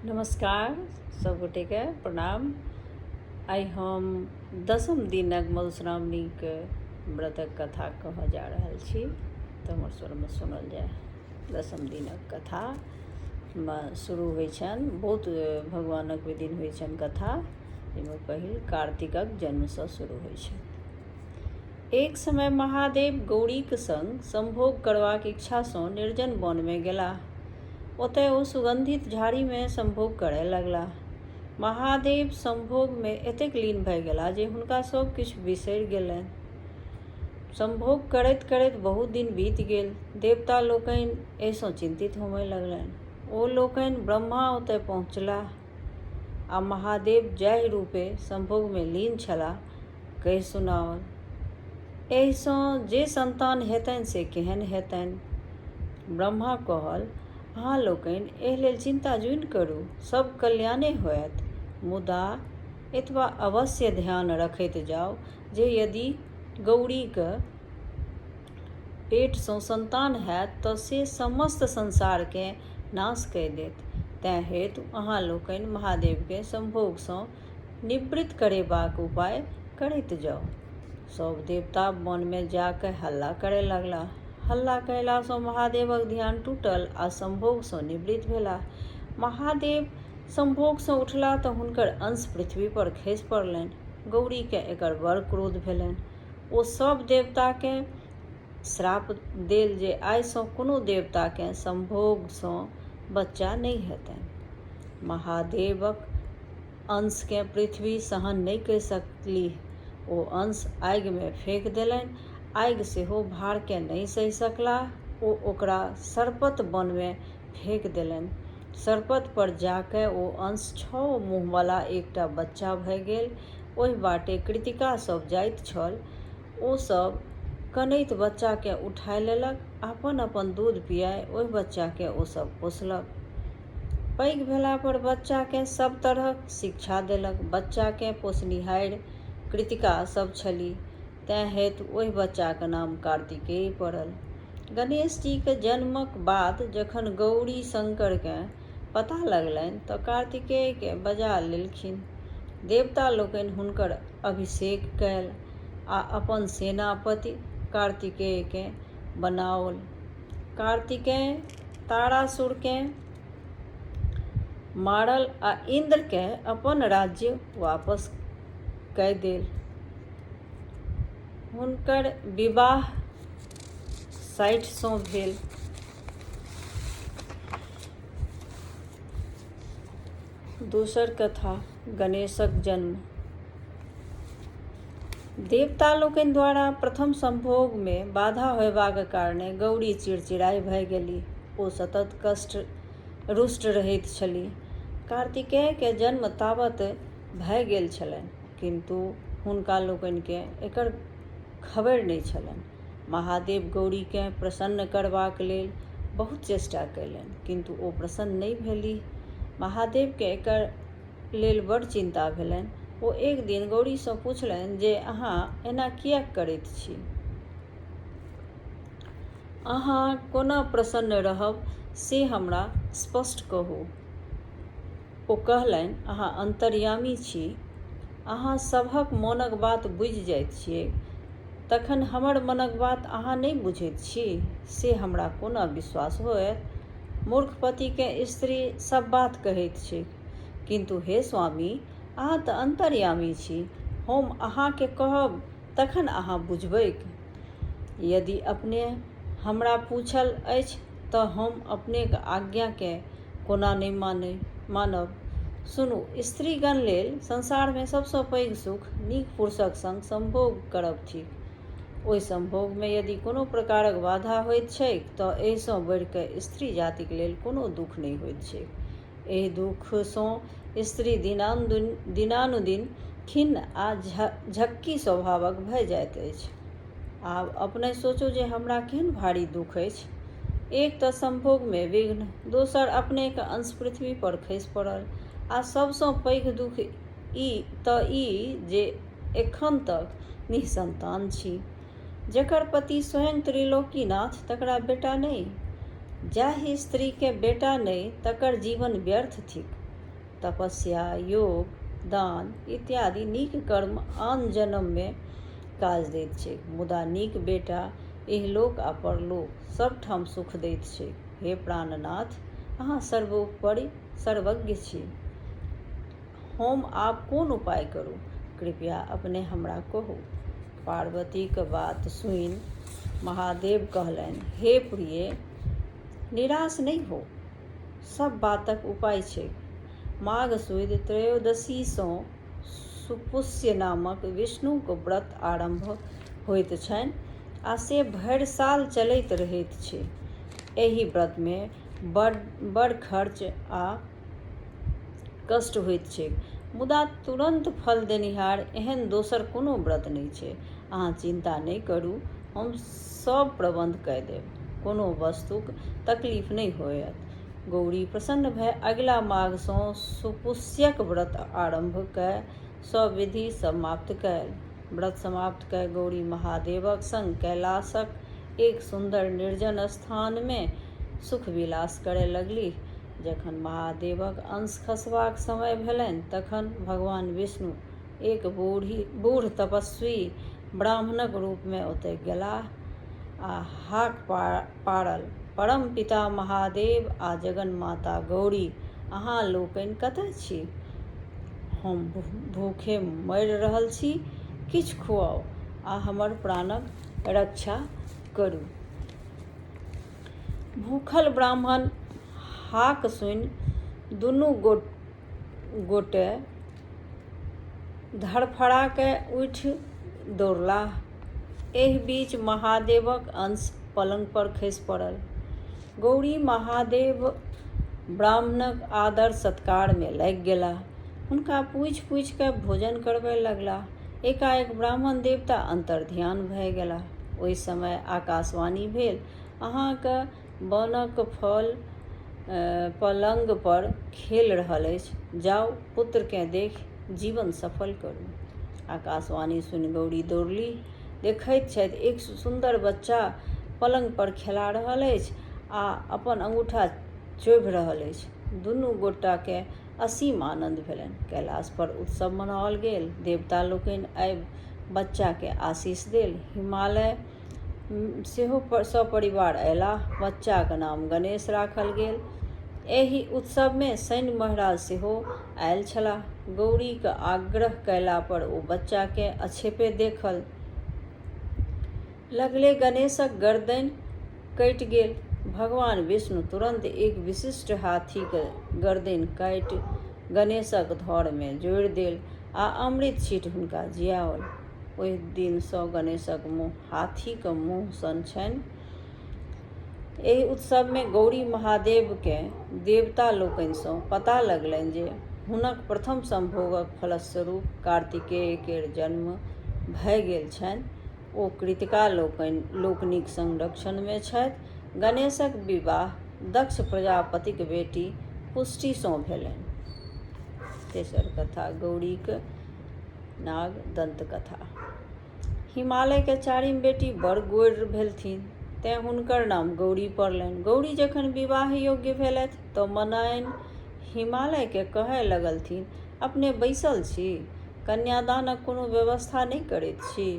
नमस्कार सभगोटेके प्रणाम। आइ हम दसम दिनक मधुश्रावणीके व्रतक कथा कहऽ जा रहल छी, तऽ हमर स्वरमे सुनल जाय। दसम दिनक कथामे शुरू होइ छनि बहुत भगवानक ओहि दिन होइ छनि कथा, जाहिमे पहिल कार्तिकक जन्मसँ शुरू होइ छनि। एक समय महादेव गौरीक संग सम्भोग करबाक इच्छासँ निर्जन वनमे गेलाह। ओतय ओ सुगन्धित झाड़ीमे सम्भोग करय लगलाह। महादेव सम्भोगमे एतेक लीन भए गेलाह जे हुनका सभ किछु बिसरि गेलनि। सम्भोग करैत-करैत बहुत दिन बीत गेल। देवता लोकनि एहिसँ चिन्तित होमय लगलनि। ओ लोकनि ब्रह्मा ओतय पहुँचलाह आ महादेव जाहि रूपेँ सम्भोगमे लीन छलाह, कहि सुनाओल। एहिसँ जे सन्तान हेतनि से केहन हेतनि? ब्रह्मा कहल, अहाँ लोकनि एहि लेल चिन्ता जुनि करू, सभ कल्याणे होयत। मुदा एतबा अवश्य ध्यान रखैत जाउ जे यदि गौरीक पेटसँ सन्तान होयत तँ से समस्त संसारकेँ नाश कय देत। तेँ हेतु अहाँ लोकनि महादेवकेँ सम्भोगसँ निवृत्त करेबाक उपाय करैत जाउ। सभ देवता वनमे जा कए हल्ला करए लगलाह। हल्ला कएलासँ महादेवक ध्यान टूटल आ सम्भोगसँ निवृत्त भेलाह। महादेव सम्भोगसँ उठलाह तँ हुनकर अंश पृथ्वीपर खसि पड़लनि। गौरीकेँ एकर बड़ क्रोध भेलनि। ओ सभ देवताकेँ श्राप देल जे आइसँ कोनो देवताकेँ सम्भोगसँ बच्चा नहि हेतनि। महादेवक अंशकेँ पृथ्वी सहन नहि कए सकलीह। ओ अंश आगिमे फेक देलनि। आगि सेहो भारकेँ नहि सहि सकलाह। ओ ओकरा सरपत वनमे फेक देलनि। सरपत पर जा कए ओ अंश छओ मुँहवला एकटा बच्चा भए गेल। ओहि बाटे कृतिका सभ जाइत छल। ओ सभ कनैत बच्चाकेँ उठाए लेलक। अपन-अपन दूध पिआए ओहि बच्चाकेँ ओ सभ पोसलक। पैघ भेलापर बच्चाकेँ सभ तरहक शिक्षा देलक। बच्चाकेँ पोसनिहारि कृतिका सभ छलि। तेँ हेतु ओहि बच्चाक नाम कार्तिकेय पड़ल। गणेशजीक जन्मक बाद जखन गौरी-शंकरकेँ पता लगलनि तँ कार्तिकेयकेँ बजा लेलखिन। देवता लोकनि हुनकर अभिषेक कएल आ अपन सेनापति कार्तिकेयकेँ बनाओल। कार्तिकेय तारासुरकेँ मारल आ इन्द्रकेँ अपन राज्य वापस कए देल। हुनकर विवाह साठिसँ भेल। दोसर कथा गणेशक जन्म। देवता लोकनि द्वारा प्रथम सम्भोगमे बाधा होयबाक कारणे गौरी चिड़चिड़ाइ भए गेलीह। ओ सतत कष्ट रुष्ट रहैत छलीह। कार्तिकेयकेँ जन्म तावत भए गेल छलनि, किन्तु हुनका लोकनिकेँ एकर खबरि नहि छलनि। महादेव गौरीकेँ प्रसन्न करबाक लेल बहुत चेष्टा कयलनि, किन्तु ओ प्रसन्न नहि भेलीह। महादेवकेँ एकर लेल बड़ चिन्ता भेलनि। ओ एक दिन गौरीसँ पुछलनि जे अहाँ एना किएक करैत छी? अहाँ कोना प्रसन्न रहब से हमरा स्पष्ट कहू। ओ कहलनि, अहाँ अन्तर्यामी छी। अहाँ सभक मोनक बात बुझि जाइत छिऐक। तखन हमर मनक बात अहाँ नहि बुझैत छी से हमरा कोना विश्वास होयत? मूर्ख पतिकेँ स्त्री सभ बात कहैत छैक। किन्तु हे स्वामी! अहाँ तँ अन्तर्यामी छी। हम अहाँकेँ कहब तखन अहाँ बुझबैक। यदि अपने हमरा पूछल अछि तँ हम अपनेक आज्ञाकेँ कोना नहि मानब? सुनू, स्त्रीगण लेल संसारमे सभसँ पैघ सुख नीक पुरुषक संग सम्भोग करब थिक। ओहि सम्भोगमे यदि कोनो प्रकारक बाधा होइत छैक तँ एहिसँ बढ़ि कए स्त्री जातिक लेल कोनो दुख नहि होइत छैक। एहि दुखसँ स्त्री दिनानुदिन खिन्न आ झक्की स्वभावक भए जाइत अछि। आब अपनहि सोचू जे हमरा केहन भारी दुख अछि। एक तँ सम्भोगमे विघ्न, दोसर अपनेक अंश पृथ्वी पर खसि पड़ल आ सभसँ पैघ दुख तँ ई जे एखन तक निःसन्तान छी। जकर पति स्वयं त्रिलोकीनाथ तकरा बेटा नहि? जाहि स्त्रीकेँ बेटा नहि तकर जीवन व्यर्थ थिक। तपस्या, योग, दान इत्यादि नीक कर्म आन जन्म मे काज दैत छैक, मुदा नीक बेटा इहलोक आ परलोक सब ठाम सुख दैत छैक। हे प्राणनाथ! अहाँ सर्वोपरि सर्वज्ञ छी। हम आब कोन उपाय करू? कृपया अपने हमरा कहू। पार्वतीक बात सुनि महादेव कहलनि, हे प्रिये! निराश नहि होउ। सभ बातक उपाय छैक। माघ सुदि त्रयोदशीसँ सुपुष्य नामक विष्णुक व्रत आरम्भ होइत छनि आ से भरि साल चलैत रहैत छै। एहि व्रतमे बड़ खर्च आ कष्ट होइत छैक, मुदा तुरन्त फल देनिहार एहन दोसर कोनो व्रत नहि छै। अहाँ चिन्ता नहि करू, हम सभ प्रबन्ध कए देब। कोनो वस्तुक तकलीफ नहि होयत। गौरी प्रसन्न भए अगिला माघसँ सुपुष्यक व्रत आरम्भ कए सविधि समाप्त कएल। व्रत समाप्त कए गौरी महादेवक संग कैलाशक एक सुन्दर निर्जन स्थानमे सुख-विलास करए लगलीह। जखन महादेवक अंश खसबाक समय भेलनि तखन भगवान विष्णु एक बूढ़ तपस्वी ब्राह्मणक रूपमे ओतए गेलाह आ हाक पाड़ल, परमपिता महादेव आ जगन्माता गौरी, अहाँ लोकनि कतए छी? हम भूखे मरि रहल छी, किछु खुआउ आ हमर प्राणक रक्षा करू। भूखल ब्राह्मण हाक सुनि दुनू गोटे धड़फड़ा कए उठि दौड़लाह। एहि बीच महादेवक अंश पलंगपर खसि पड़ल। गौरी महादेव ब्राह्मणक आदर-सत्कारमे लागि गेलाह। हुनका पूछि-पूछि कए भोजन करबए लगलाह। एकाएक ब्राह्मण देवता अन्तर्ध्यान भए गेलाह। ओहि समय आकाशवाणी भेल, अहाँक वनक फल पलंगपर खेल रहल अछि। जाउ, पुत्रकेँ देखि जीवन सफल करू। आकाशवाणी सुनि गौरी दौड़लीह। देखैत छथि, एक सुन्दर बच्चा पलंगपर खेला रहल अछि आ अपन अंगूठा चोभि रहल अछि। दुनू गोटाकेँ असीम आनन्द भेलनि। कैलाशपर उत्सव मनाओल गेल। देवता लोकनि आबि बच्चाकेँ आशीष देल। हिमालय सेहो सपरिवार अयलाह। बच्चाक नाम गणेश राखल गेल। एहि उत्सवमे शनि महराज सेहो आयल छलाह। गौरीक आग्रह कयलापर ओ बच्चाकेँ अक्षेपे देखल। लगले गणेशक गरदनि कटि गेल। भगवान विष्णु तुरन्त एक विशिष्ट हाथीक गरदनि काटि गणेशक धरमे जोड़ि देल आ अमृत छीटि हुनका जियाओल। ओहि दिनसँ गणेशक मुँह हाथीक मुँह सन छनि। एहि उत्सवमे गौरी महादेवकेँ देवता लोकनिसँ पता लगलनि जे हुनक प्रथम संभोगक फलस्वरूप कार्तिकेय केर जन्म भए गेल छनि। ओ कृतिका लोकनिक संरक्षणमे छथि। गणेशक विवाह दक्ष प्रजापतिक बेटी पुष्टिसँ भेलनि। तेसर कथा गौरीक नाग दन्तकथा। हिमालयके चारिम बेटी बड़ गोरि भेलथिन, तेँ हुनकर नाम गौरी पड़लनि। गौरी जखन विवाह योग्य भेलथि तँ मनाइन हिमालयकेँ कहय लगलथिन, अपने बैसल छी? कन्यादानक कोनो व्यवस्था नहि करैत छी?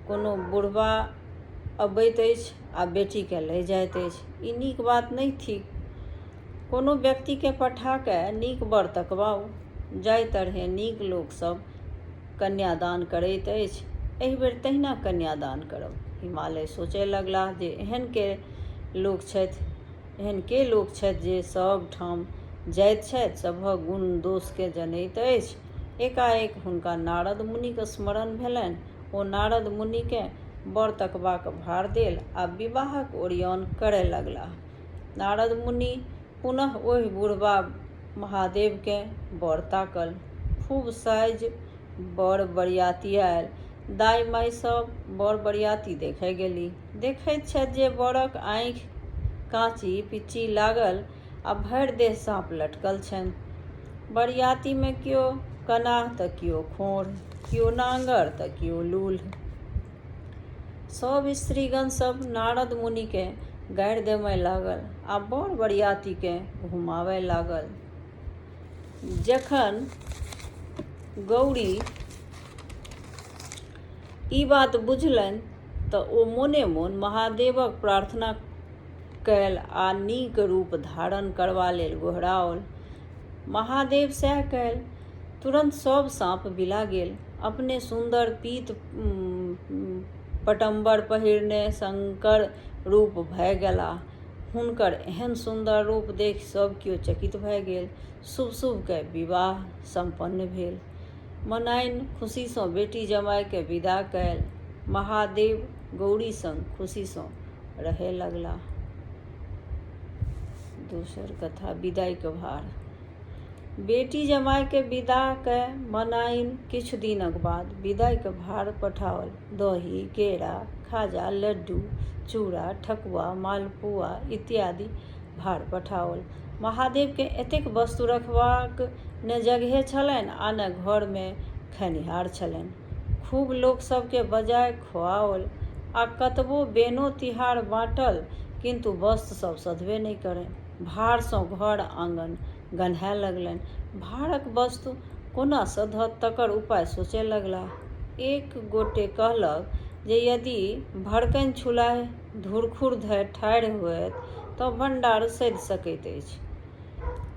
कोनो बुढ़बा अबैत अछि आ बेटीकेँ लय जाइत अछि। ई नीक बात नहि थिक। कोनो व्यक्तिकेँ पठा कए नीक वर तकबाउ। जाहि तरहेँ नीक लोक सभ कन्यादान करैत अछि, एहि बेर तहिना कन्यादान करब। हिमालय सोचय लगलाह जे एहन के लोक छथि, एहन के लोक छथि जे सभ ठाम जाइत छथि, सभक गुण-दोषकेँ जनैत अछि। एकाएक हुनका नारद मुनिक स्मरण भेलनि। ओ नारद मुनिकेँ वर तकबाक भार देल आ विवाहक ओरियान करय लगलाह। नारद मुनि पुनः ओहि बुढ़बा महादेवकेँ वर ताकल। खूब साजि बर बरियाती आयल। दाइ-माइ सभ बर बरियाती देखय गेली। देखैत छथि जे वरक आँखि काँची-पिच्ची लागल आ भरि देह साँप लटकल छनि। बरियातीमे क्यो कनाह तँ क्यो खोंड़, क्यो नाङड़ तँ क्यो लूल्ह। सभ स्त्रीगण सभ नारद मुनिकेँ गारि देमय लागल आ बर-बरियातीकेँ घुमाबय लागल। जखन गौरी ई बात बुझलनि तँ ओ मोने-मोन महादेवक प्रार्थना कयल आ नीक रूप धारण करबा लेल गोहराओल। महादेव सएह कयल। तुरन्त सभ साँप बिला गेल। अपने सुन्दर पीत पटम्बर पहिरने शंकर रूप भए गेलाह। हुनकर एहन सुन्दर रूप देखि सभ केओ चकित भए गेल। शुभ-शुभ कए विवाह सम्पन्न भेल। मनाइन खुशीसँ बेटी-जमायकेँ विदा कयल। महादेव गौरी संग खुशीसँ रहय लगलाह। दोसर कथा विदाइक भार। बेटी जमायकेँ विदा कए मनाइन किछु दिनक बाद विदाइक भार पठाओल। दही, केरा, खाजा, लड्डू, चूड़ा, ठकुआ, मालपुआ इत्यादि भार पठाओल। महादेवकेँ एतेक वस्तु रखबाक ने जगहे छलनि आ ने घरमे खयनिहार छलनि। खूब लोक सभकेँ बजाय खोआओल आ कतबो बेनो-तिहार बाँटल किन्तु वस्तु सभ सधबे नहि करनि। भारसँ घर-आङन गन्हाय लगलनि। भारक वस्तु कोना सधत तकर उपाय सोचय लगलाह। एक गोटे कहलक जे यदि भड़कनि छुलाहि धुरखुर धए ठाढ़ि होयत तँ भण्डार सधि सकैत अछि।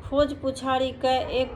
खोज-पुछारी कए एकटा।